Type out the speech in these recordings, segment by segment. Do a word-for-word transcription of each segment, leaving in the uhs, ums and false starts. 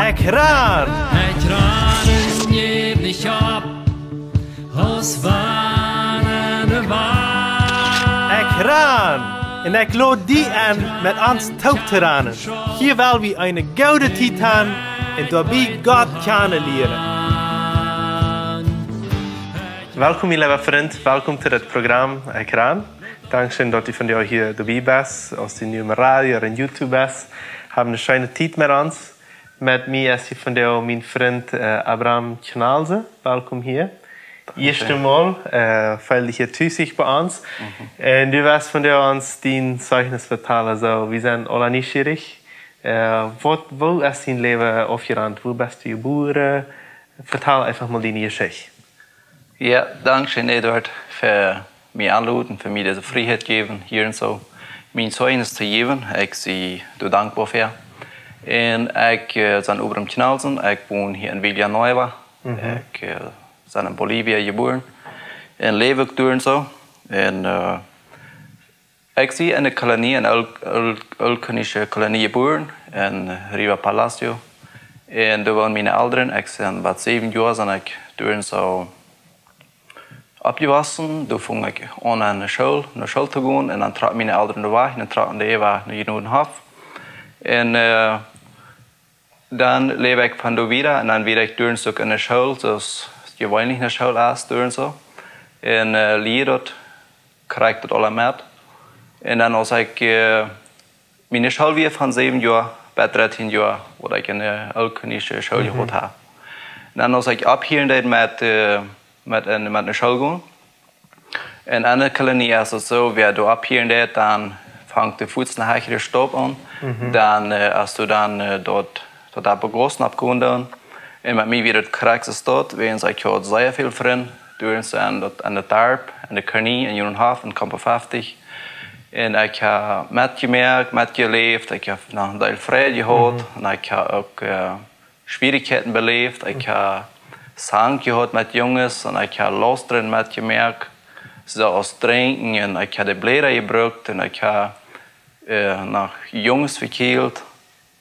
Ekjran! Ekjran, jäw nich opp, aus wann de Wal. Ekjran! Un ekj lod die enn, met ons toop to ranen. Hia well wie eene goode Tiet haben un doabie Gott kjanen lieren. Welkom, mien leewa Frint. Welkom to dit Programm Ekjran. Dankscheen, daut du vondoag hia doabie best. Aus du nu em Radio ooda en YouTube best, hab eene scheene Tiet met ons. Met mie es hia vondoag mien Frint, äh, Abraham Knalse. Welkom hia. Dankscheen. Ieescht mol, äh, feel die hia tus bie ons. Mhm. Un du woascht vondoag ons dien Zeichnis vetalen. Soo, wie sent aula nieschierich. Äh, waut, woo es dien Läwen aufjerant? Wua best du jebuaren? Vetal eefach mol diene Jeschicht. Jo, dankscheen, Eduard, fa mie enloden, fa mie dise Frieheit jäwen, hia un soo mien Zeichnis to jäwen. Ekj sie doa dankboa fa. Un ekj, äh, sie Abraham Knalse, ekj won hia en Villanueva. Mhm. Ekj, äh, sie en Bolivia jebuaren. Un läw uk doa un soo. Un, äh, ekj sie en eene Kolonie, eene ool-, ool-, ooltkolonische Kolonie jebuaren, en Riva Palacio. Un doa wonen miene Elren, ekj sie bat säwen Joa, sie ekj doa un soo oppjewossen. Doa funk ekj aun, no School, no School to gonen. Un dan trocken miene Elren doa wajch, dan trocken dee wajch no Judenhof. Un, äh, dan läw ekj von doa wieda un dan wia ekj doa un soo uk en de School, soo aus jeweenlich en de School es, doa un soo. Un, äh, lieed daut, kjrieech daut aula met. Un dan aus ekj, äh, miene School wia von säwen Joa bat dartieen Joa, waut ekj en de ooltkolonische School Mhm. jehaut hab. Un dan aus ekj opphieren deed met, äh, met een, met eene School gonen, un en de Kolonie es et soo, wäa doa opphieren deed, dan fangt de fuats ne hechre Staup aun. Mhm. Dan, äh, aus du dan, äh, doa, doa opp begaussen oppkomen dan. Un met mie wia daut krakjt soo doa, wäajens ekj haud sea väl Frind, doa en daut, en daut Darp, en de Kolonie, en Judenhof, en Campo fefftich. Un ekj hab metjemoakt, metjeläft, ekj hab noch een Deel Fräd jehaut, Mhm. un ekj hab uk, äh, Schwierichkjeiten beläft. Ekj hab Zank jehaut met Junges un ekj hab Lostren metjemoakt, soo aus drinkjen, un ekj hab de Bläda jebrukt un ekj hab, äh, noch Junges vekjielt.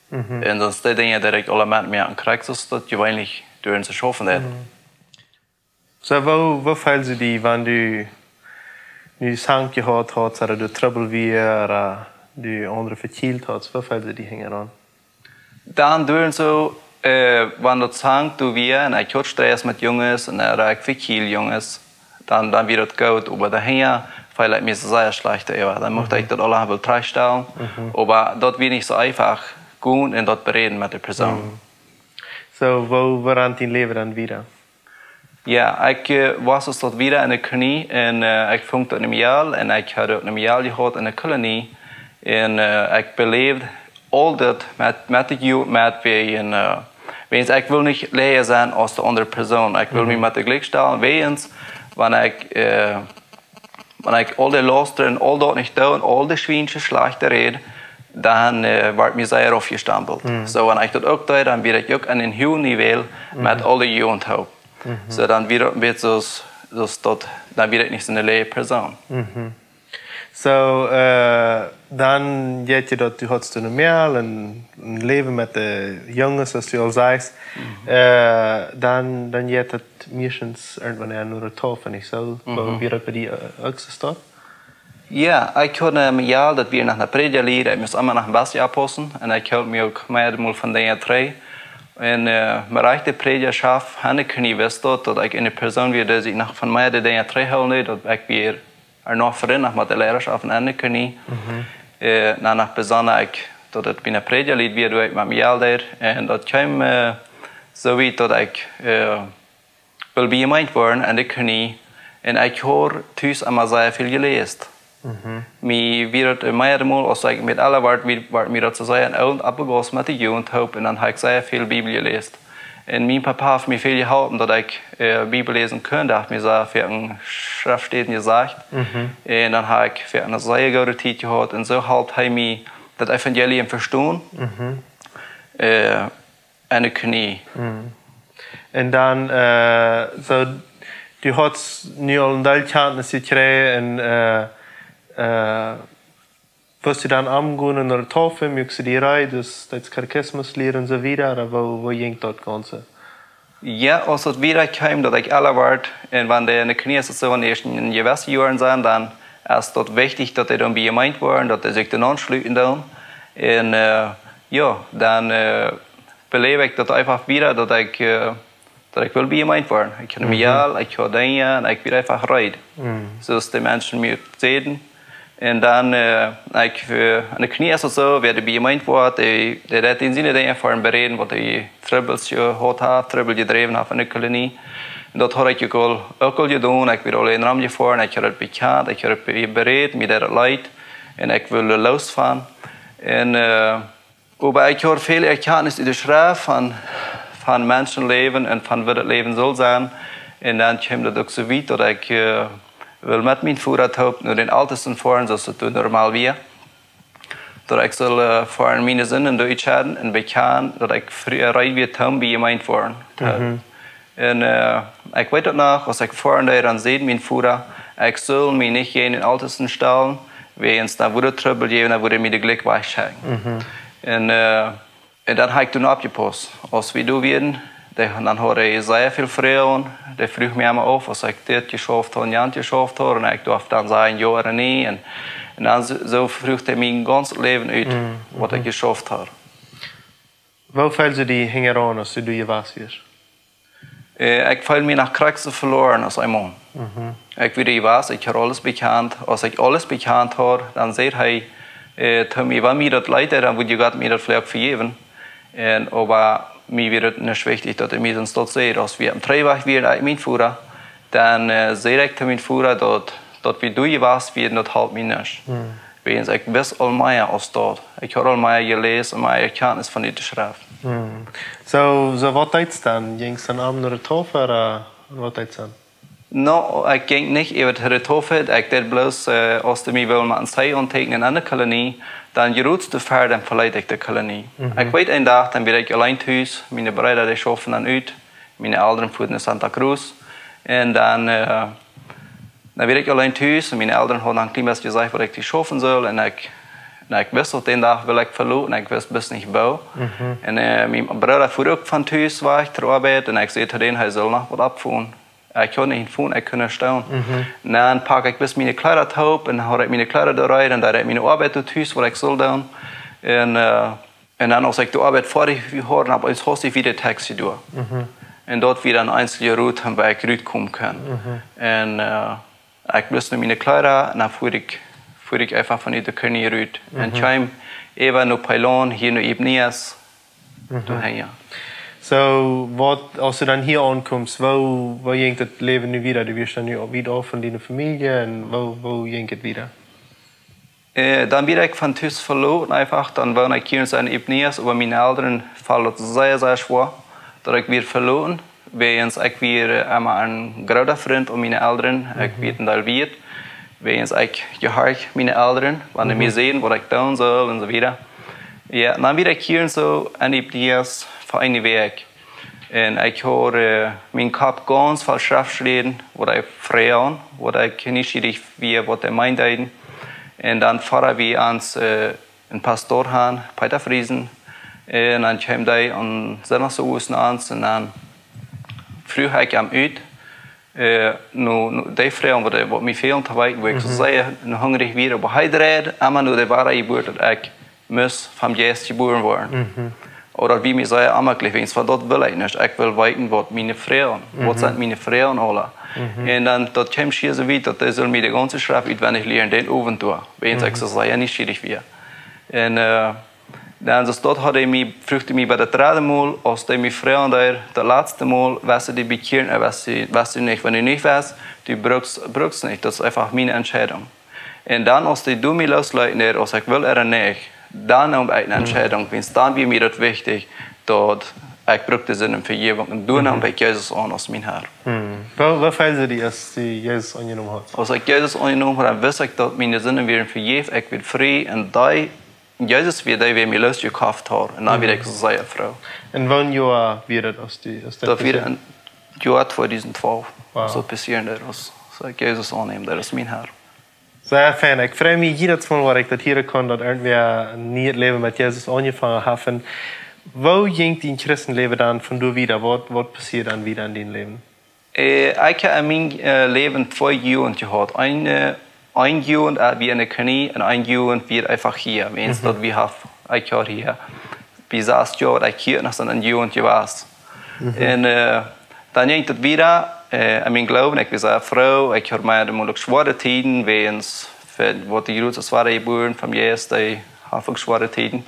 Mhm. Un daut sent dee Dinja, dee ekj aula metmoak, un krakjt soo aus daut jeweenlich doa en soo schaufen deed. Mhm. Soo, woo, woo feeldst du die, wan du nu Zank jehaut hast, ooda du Trubbel wia, ooda du aundre vekjielt hast, woo feeldst du die hinjaraun? Dan doa un soo, äh, wan daut Zank doa wia, un ekj haud Stress met Junges, un, äh, ekj vekjield Junges, dan, dan wia daut goot, oba doahinja feeld ekj mie sea schlajcht äwa. Dan mucht Mhm. ekj daut aula wada trajchtstalen, Mhm. oba daut wia nich soo eefach, gonen un daut beräden met de Persoon. Mhm. Soo, woo, woo rand dien Läwen dan wieda? Jo, ekj, äh, wia aus daut wieda en de Kolonie un, äh, ekj funk daut nich mea aul un ekj haud uk nich mea aul jehaut en de Kolonie. Un, äh, ekj beläwd aul daut met, met de Jugend, met wäajen, äh, wäajens ekj wull nich leeja sennen aus de aundre Persoon. Ekj wull mie Mhm. met de jlikj stalen, wäajens, wan ekj, äh, wan ekj aul de Lostren, aul daut nich doo un aul de schwiensche schlajchte Räd, dan, äh, wort mie sea raufjestampelt. Mhm. Soo, wan ekj daut uk deed, dan wia ekj uk aun een huach Niveau met Mhm. aul de Jugend toop. Mhm. Soo, dan wia daut een bät soo aus, soo aus daut, dan wia ekj nich soone leeje Persoon. Mhm. Soo, äh, dan jeit je daut, du haudst doa ne Mejal un, un läwd met de Junges, aus du aul sajchst. Mhm. Äh, dan, dan jeit daut meistens irjentwanea no de Toop, wan ekj soo, Mhm. woo wia daut bie die, äh, uk soo? Jo, ekj haud ne Mejal, daut wia noch ne Prädjalied, ekj must emma noch een bät oppaussen. Un ekj hilt mie uk meamol von Dinja trigj. Un, äh, mien rajchte Prädjaschoft, haud ekj nich jewist daut, daut ekj eene Persoon wia, dee sikj noch von mea de Dinja trigjhoolen deed, daut ekj wia ea noch Frind met de Lierasch opp eene aundre Kolonie. Mhm. Äh, dan noch besonda ekj, daut et bie een Prädjalied wia, doa ekj met Mejal deed. Un daut kjeem, äh, soo wiet daut ekj, äh, wull biejemeent woaren en de Kolonie. Un ekj haud tus emma sea väl jeläst. Mhm. Mie wia daut, äh, meamol, aus ekj met aule wort, wia, wort mie daut soo sea en Oagen oppjegossen met de Jugend toop. Un dan haud ekj sea väl Bibel jeläst. Un mien Papa haft mie väl jeholpen, daut ekj, äh, Bibel läsen kunn. Dee haft mie sea väl Schreftstäden jesajcht. Mhm. Un dan haud ekj väl eene sea goode Tiet jehaut. Un soo holp hee mie daut Evangelium vestonen. Mhm. Äh, en de Kolonie. Mhm. Un dan, äh, soo, du haudst nu aul een Deel Kjantnis jekjräajen un, äh, äh, Best du dan aum gonen no de Taufe, muakst du die reed, daut Katechismus lieren un soo wieda, ooda woo, woo jinkj daut Gaunze? Jo, aus daut wieda kjeem, daut ekj elra wort, un wan dee enne Kjnees soo enne ieeschte jewesse Joaren sent, dan es daut wichtich, daut dee dan bie Jemeent woaren, daut dee sikj dan aunschluten doonen. Un, äh, jo, dan, äh, beleef ekj daut eefach wieda, daut ekj, äh, daut ekj wull bie Jemeent woaren. Ekj haud Mhm. Mejal, ekj haud Dinja, un ekj wia eefach reed. Mhm. Soo aus de Menschen mie säden. Un dan, äh, ekj, äh, enne Kjnees soo, wäa bie Jemeent woat, dee, dee deed en siene Dinja fa am bereeden, waut hee Trubbels jehaut haud, Trubbel jedräwen haud enne Kolonie. Un daut haud ekj uk aul, uk aul jedonen. Ekj wia aul en Rom jefoaren, ekj haud daut bekjant, ekj haud daut be-, bereet, mie deed daut leet. Un ekj wull loos von. Un, äh, oba ekj haud väl Erkjantnis ut de Schreft von, von Menschenläwen un von waut daut Läwen saul sennen. Un dan kjeem daut uk soo wiet, daut ekj, äh, wull met mien Voda toop no dän Eltesten foaren, soo aus daut doa normal wia. Daut ekj sull, äh, fa miene Sinden utscheiden un bekjanen, daut ekj frie, reed wia, om bie Jemeent woaren. Mhm. Un, äh, ekj weet daut noch, aus ekj foaren deed, dan säd mien Voda, ekj sull mie nich jäajen dän Eltesten stalen, wäajens dan wudd daut Trubbel jäwen, dan wudd hee mie jlikj wajchschekjen. Mhm. Un, äh, un dan haud ekj doa oppjepaust. Aus wie doa wieren, dee, dan haud hee sea väl Froagen, dee fruach mie emma auf, aus ekj dit jeschauft haud un jant jeschauft haud, un ekj durf dan sajen, jo ooda nä. Un, un dan soo, soo fruach hee mien gaunzet Läwen ut, Mhm, waut ekj mhm. jeschauft haud. Woo feelst du die hinjaraun, aus du doa jewast wieescht? Äh, ekj feeld mie noch krakjt soo veloaren aus eemol. Mhm. Ekj wia doa jewast, ekj haud aules bekjant. Aus ekj aules bekjant haud, dan säd hee, äh, to mie, wan mie daut leet, dan wudd je Gott mie daut veleicht vejäwen. Un, oba mie wia daut nich wichtich, daut hee mie dan daut säd. Aus wie oppem Trigjwajch wieren, ekj un mien Voda, dan, äh, säd ekj to mien Voda, daut, daut wie doa jewast wieren, daut halpt mie nich. Mhm. Wäajens ekj wist aul mea aus daut. Ekj haud aul mea jeläst un mea Erkjantnis von de Schreft. Mhm. Soo, soo waut deedst dan? Jinjst dan aum no de Taufe ooda waut deedst dan? No, ekj jinkj nich äwa de Taufe. Ekj deed bloos, äh, aus dee mie wullen met een Zee aunteekjnen aun de Kolonie, dan jrod doavor, dan veleet ekj de Kolonie. Mhm. Ekj weet een Dach, dan wia ekj auleen tus, miene Breeda, dee schauften dan ut, miene Elren fuaren no Santa Cruz. Un dan, äh, dan wia ekj auleen tus un miene Elren hauden dan een kjlien bät jesajcht, waut ekj doa schaufen sull. Un ekj, un ekj wist, daut dän Dach wull ekj veloten, ekj wist bloos nich woo. Mhm. Un, äh, mien Brooda fua uk von tus wajch, to de Oabeit, un ekj säd to dän, hee sull noch waut oppfonen. Ekj haud nich een Fon, ekj kunn nich stonen. Mhm. Un dan pakt ekj bloos miene Kjleeda toop un haud ekj miene Kjleeda doarein un deed ekj miene Oabeit doa tus, waut ekj sull doonen. Un, äh, un dan, aus ekj de Oabeit foadich haud, dan opp eemol haud ekj wada Taxi doa. Mhm. Un daut wia dan eent de Ruten, wua ekj rutkomen kunn. Mhm. Un, äh, ekj wist nu miene Kjleeda un dan fua ekj, fua ekj eefach von de Kolonie rut. Un Mhm. kjeem äwa no Pailon, hia no Ibnias, Mhm. doahan, jo. Soo, waut, aus du dan hia aunkjeemst, woo, woo jinkj daut Läwen nu wieda? Du wieescht dan nu wiet auf von diene Famielje un woo, woo jinkj daut wieda? Äh, dan wia ekj von tus veloten eefach, dan wond ekj hia en Ibnias, oba miene Elren foll daut sea, sea schwoa, daut ekj wia veloten. Wäajens ekj wia, äh, emma een groota Frint aun miene Elren, ekj Mhm. wia een Deel wieet. Wäajens ekj jehorcht miene Elren, wan dee mie Mhm. säden, waut ekj doonen sull un soo wieda. Jo, dan wia ekj hia soo en Ibnias fa eene Wäakj. Un ekj haud, äh, mien Kopp gaunz voll Schreftstäden, waut ekj fruach, waut ekj nieschierich wia, waut dee mie deeden. Un dan foa wie ons, äh, een Pastor han, Peter Friesen. Un dan kjeem dee un säd noch soo waut no ons un dan fruach ekj am ut, äh, no, no dee Froag, waut, waut mie väl to weeten, wua ekj Mhm. sea no hungrich wia, oba hee dreid emma no de woare Jeburt, daut ekj must vom Jeist jebuaren woaren. Mhm. Ooda wia mie sea onjemakjlich, wäajens von daut wull ekj nich. Ekj wull weeten, waut miene Froagen, waut Mhm. sent miene Froagen aula. Mhm. Un dan, daut kjeem schier soo wiet, daut dee sull mie de gaunze Schreft utwendich lieren, dän Owent doa, wäajens ekj Mhm. soo sea nieschierich wia. Un, äh, dan, soo daut haud hee mie, fruach hee mie bie daut dredde Mol, aus dee mie fruach, daut, daut latste Mol, west du die bekjieren, ooda west du, west du nich. Wan du nich west, du brukst, brukst nich, daut es eefach miene Entscheidunk. Un dan, aus dee doa mie loosleeten deed, aus ekj wull ooda nich, dan neem ekj eene Mhm. Entscheidunk, wäajens dan wia mie daut wichtich, daut ekj bruck de Sindenvejäwunk. Un dan neem Mhm. ekj Jesus aun aus mien Herr. Mhm. Woo, woo feeld die, aus du Jesus aunjenomen hast? Aus ekj Jesus aunjenomen haud, dan wist ekj, daut miene Sinden wieren vejäft, ekj wia frie un dee, Jesus wia dee, wäa mie loosjekoft haud. Un dan wia Mhm. ekj sea froo. Un woo een Joa wia daut, aus du, aus daut Daut wia passieed? En Joa tweedusent twalf. Wow. Soo passieed daut, aus, aus ekj Jesus aunneem, daut es mien Herr. Sea fein. Ekj frei mie jiedet Mol, waut ekj daut hieren kaun, daut irjentwäa een nieet Läwen met Jesus aunjefongen haft. Un woo jinkj dien Christenläwen dan von doa wieda? Waut, waut passieed dan wieda en dien Läwen? Äh, ekj hab en mien, äh, Läwen twee Jugend jehaut. Een, äh, een Jugend, äh, wia enne Kolonie un een Jugend wia eefach hia. Meent daut wie haben, ekj hab hia, bie sas Joa, waut ekj hia noch soo enne Jugend jewast. Un, äh, dan jinkj daut wieda, äh, en mien Gloowen, ekj wia sea froo, ekj hab mie dan uk schwoare Tieden, wäajen waut de Juden aus wada jebuaren, von Jeist, dee haud uk schwoare Tieden.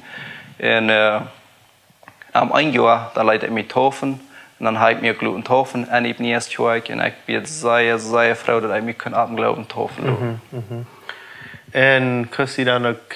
Un, äh, aum een Joa, dan leet ekj mie deepen, un dan hab ekj mie uk loten deepen en Ebenezer Kjoakj, un ekj wia sea, sea froo, daut ekj mie kunn opp dän Gloowen deepen loten. Mhm, mhm. Un kust du dan uk,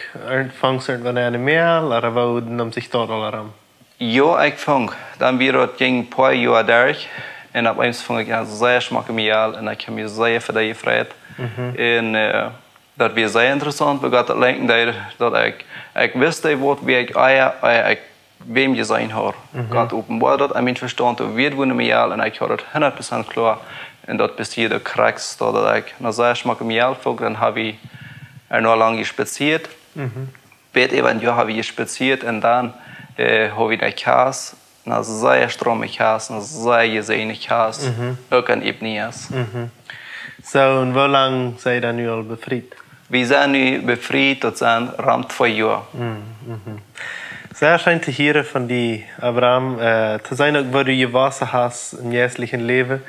fungst du irjentwan aun de Mäl, ooda woo neem sikj daut aula aun? Jo, ekj fung. Dan wia daut, jinkj een poa Joa derch. Un opp eemol fung ekj aun sea schmocke Mäl un ekj hab mie sea fa dee jefreit. Mhm. Un, äh, daut wia sea interessaunt, woo Gott daut lenkjen deed, daut ekj, ekj wist, waut wia ekj, ah jo, ah jo, ekj, wäm jeseenen haud. Mhm. Gott openboad daut aun mien Vestaunt, daut wia een Mäl un ekj haud daut hundat Prozent kloa. Un daut passieed krakjt daut, daut ekj no sea schmocke Mäl fung, dan hab wie doa noch lang jespazieet. Mhm. Bat äwa een Joa hab wie jespazieet un dan, äh, hab wie de Kjast, ne sea strome Kjast, ne sea jesäajende Kjast, mhm, uk en Ebenezer. Mhm. Soo, un woo lang sie jie dan nu aul befriet? Wie sent nu befriet, daut sent rom twee Joa. Mhm, mhm. Sea scheen to hieren von die, Abraham, äh, to seenen uk, woo du jewossen hast em jeistlichen Läwen.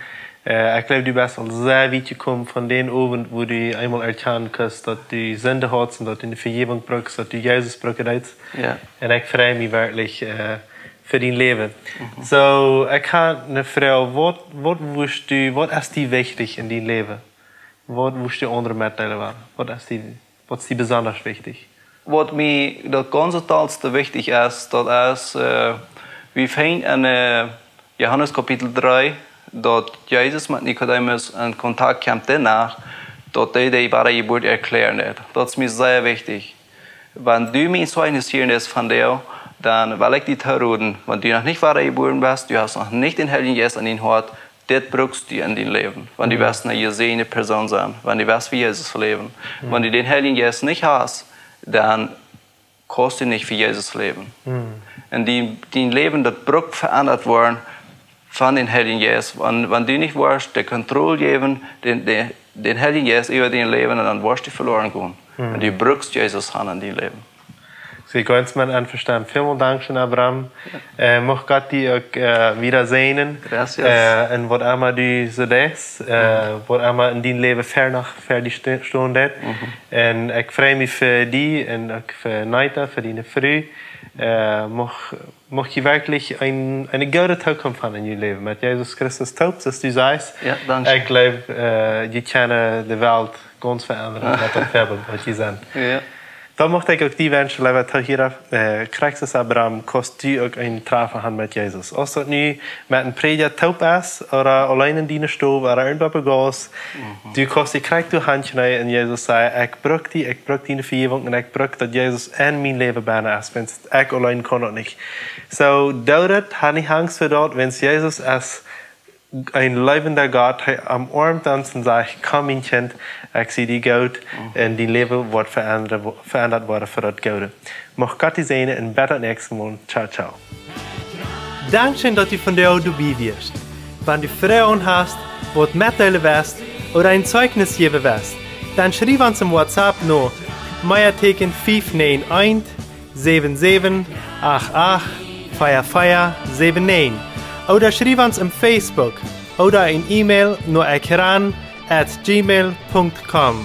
Äh, ekj gloow, du best aul sea wiet jekomen von dän Owent, wua du eemol erkjanen kust, daut du Sind haudst un daut du ne Vejäwunk brukst, daut du Jesus brucken deist. Jo. Un ekj frei mie werkjlich, äh, fa dien Läwen. Mhm. Soo, ekj hab ne Froag, waut, waut wurscht du, waut es die wichtich en dien Läwen? Waut wurscht du aundre metdeelen wellen? Waut es die, waut es die besondasch wichtich? Waut mie daut gaunz toolatste wichtich es, daut es, äh, wie finjen en, äh, Johanes Kapitel dree, daut Jesus met Nikodemus en Kontakt kjemt doano, daut hee de Wadajeburt erkjläaren deed. Daut es mie sea wichtich. Wan du mien Zeichnis hieren deist von die, dan well ekj die toroden, wan du noch nich wadajebuaren best, du hast noch nich dän Heiljen Jeist en dien Hoat, dit brukst du en dien Läwen. Wan du, mhm, west ne jesäajende Persoon sennen, wan du west fa Jesus läwen. Mhm. Wan du dän Heiljen Jeist nich hast, dan kaust du nich fa Jesus läwen. Mhm. Un dien, dien Läwen, daut brukt veendat woaren von dän Heiljen Jeist. Wan, wan du nich woascht de Kontroll jäwen, dän, dän, dän Heiljen Jeist äwa dien Läwen, dan woascht du veloaren gonen. Mhm. Un du brukst Jesus han en dien Läwen. Soo, ekj wensch mie een Vestaunt. Välmol dankscheen, Abraham. Jo. Äh, mucht Gott die uk, äh, wieda säajnen. Gracias. Äh, un waut emma du soo deist, äh, mhm, waut emma en dien Läwen ver noch ver die st-, stonen deed. Mhm. Un ekj frei mie fa die un uk fa Neita, fa diene Fru. Äh, mucht, mucht jie werkjlich een, eene goode Tookunft han en jun Läwen. Met Jesus Christus toop, soo aus du sajchst. Jo, dankscheen. Ekj gloow, äh, jie kjennen de Welt gaunz veendren met daut Väabilt, waut jie sent. Jo. Dan mucht ekj uk die wenschen, leewa Toohiera, äh, krakjt soo aus Abraham, kaust du uk een Träfen han met Jesus. Aus daut nu met een Prädja toop es, ooda auleen en diene Stow, ooda irjentwua bie Gauss, mhm, du kaust die krakjt doa hankjneen un Jesus sajen: Ekj bruk die, ekj bruk diene Vejäwunk un ekj bruk daut Jesus en mien Läwen bennen es, wiels ekj auleen kaun daut nich. Soo, doo daut, hab nich Angst fa daut, wiels Jesus es een leewenda Gott, hee omoarmt ons un sajcht: Komm, mien Kjint, ekj sie die goot, mhm, un dien Läwen woat veendat, veendat woaren fa daut Goode. Mucht Gott die säajnen un bat daut näakjste Mol. Ciao, ciao. Dankscheen, daut du vondoag doabie wieescht. Wan du Froagen hast, waut metdeelen west ooda een Zeichnis jäwen west, dan schriew ons em WhatsApp no Meateeken fief näajen eent, säwen säwen acht acht, vea vea säwen näajen. Ooda schriew ons em Facebook ooda een E-Mail no ekjran at gmail punkt com.